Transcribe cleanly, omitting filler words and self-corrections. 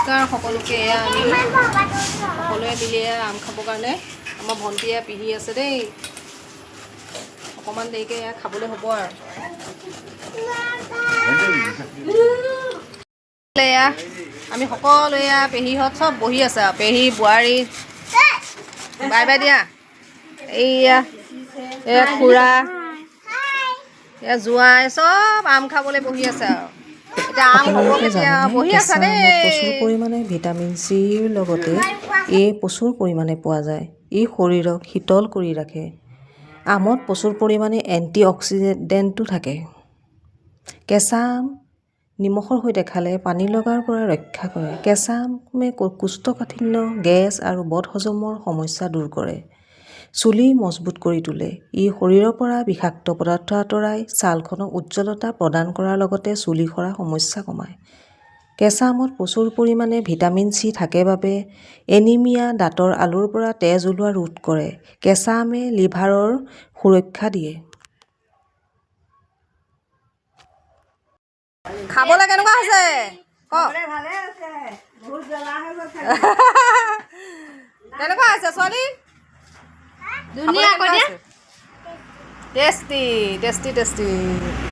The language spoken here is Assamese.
নমস্কাৰ সকলোকে। এয়া আমি সকলোৱে মিলি এয়া আম খাবৰ কাৰণে আমাৰ ভণ্টিয়ে পিহি আছে দেই। অকণমান দেৰিকৈ এয়া খাবলৈ হ'ব আৰু। এয়া আমি সকলোৱে, এয়া পেহীহঁত চব বহি আছে আৰু পেহী বোৱাৰী। বাই বাই দিয়া। এইয়া এয়া খুৰা, এয়া জোঁৱাই, চব আম খাবলৈ বহি আছে আৰু এতিয়া আম হ'ব। আপোনালোকে কেতিয়া জানেনে, বহি কেঁচা আছা আমত প্ৰচুৰ দেই? পৰিমাণে ভিটামিন চিৰ লগতে এ প্ৰচুৰ পৰিমাণে পোৱা যায়। ই শৰীৰক শীতল কৰি ৰাখে। আমত প্ৰচুৰ পৰিমাণে এণ্টি অক্সিডেণ্টো থাকে। কেঁচা আম নিমখৰ সৈতে খালে পানী লগাৰ পৰা ৰক্ষা কৰে। কেঁচা আমে কোষ্ঠকাঠিন্য, গেছ আৰু বদহজমৰ সমস্যা দূৰ কৰে। চুলি মজবুত কৰি তোলে। ই শৰীৰৰ পৰা বিষাক্ত পদাৰ্থ আঁতৰাই ছালখনক উজ্জ্বলতা প্ৰদান কৰাৰ লগতে চুলি সৰা সমস্যা কমায়। কেঁচা আমত প্ৰচুৰ পৰিমাণে ভিটামিন চি থাকে বাবে এনিমিয়া, দাঁতৰ আলুৰ পৰা তেজ ওলোৱা ৰোধ কৰে। কেঁচা আমে লিভাৰৰ সুৰক্ষা দিয়ে। খাবলৈ কেনেকুৱা হৈছে ক? ভালে আছে, বহুত জ্বলা হৈ গৈছে। কেনেকুৱা হৈছে ছোৱালী? ধুনীয়া। Tasty, tasty, tasty.